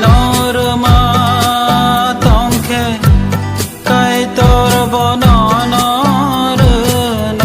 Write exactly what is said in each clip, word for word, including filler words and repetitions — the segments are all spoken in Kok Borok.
Norma tongkhe Kaitor bono norwnai.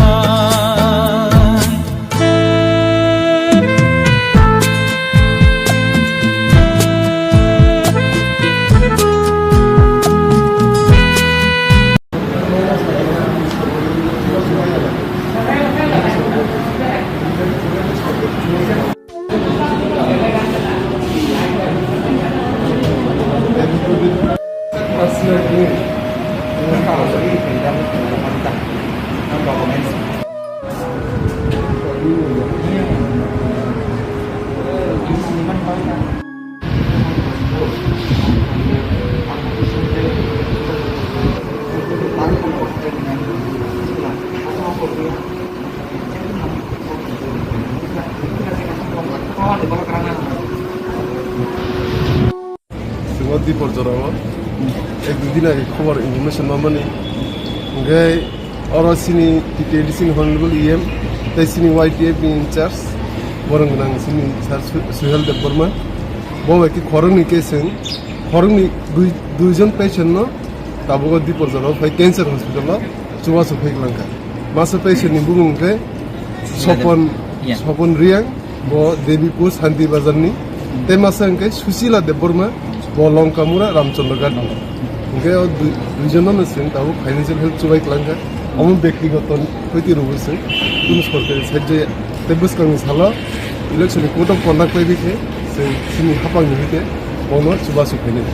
Swngo Dipor jorao ek dui din age khobor information mamani. Hwnkhe oro chini T T A D C ni honorable E M tei chini Y T F ni in charge borok gwnang chini Sir Su-, Suhel Debbarma. Bo bai khe khoroknwi khe chwng khoroknwi dui, duijon patient no tabuk o Dipor jorao phai cancer hospital o chubachu phai langkha. Masa patient ni bumung khe Sopon, Yeah. Sopon Riang, bo Debipur Santi Bazar ni. Tei masa hwnkhe Susila Debbarma, bo Longkamura Ramchandra Ghat ni. Hwnkhe o dui, duijon no chwng tabuk financial help chubai langkha. Omo bektigoto kwtwi rwgwi chwng kunu sorkari sahajya tei bwskangni salo election ni code of conduct bai khe chwng chini hapang ni hwnkhe bono chubachu khainai.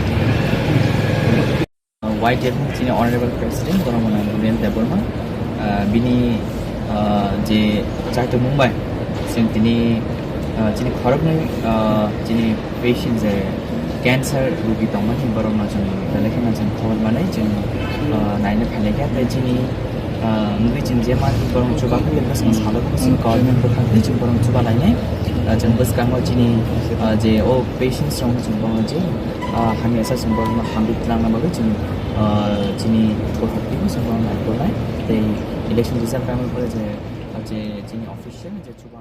Uh, Y T F ni chini Honorable President, borok mwnang Gulendra Debbarma, uh, bini, uh, je chaitok mung bai, chwng tini, uh, chini khoroknwi, uh, chini patient je cancer rugi tongmani, borokno chwng belai kheno chwng khobor manwi chwng, uh, naina phainai kha, tei chini, uh, mungwi chwng je manwi borokno chubakhai, tei bwskang salo chwng government bwkhak twi chwng borokno chuba lainai, uh, chwng bwskango chini, uh, je o patients rokno chwng borokno je ah, hamya sa chwng borokno hamri twlangna bagwi chwng, ah, chini bokhok twibo chwng borokno naikolnai. Tei election result paimani pore je, ah, je chini official je chuba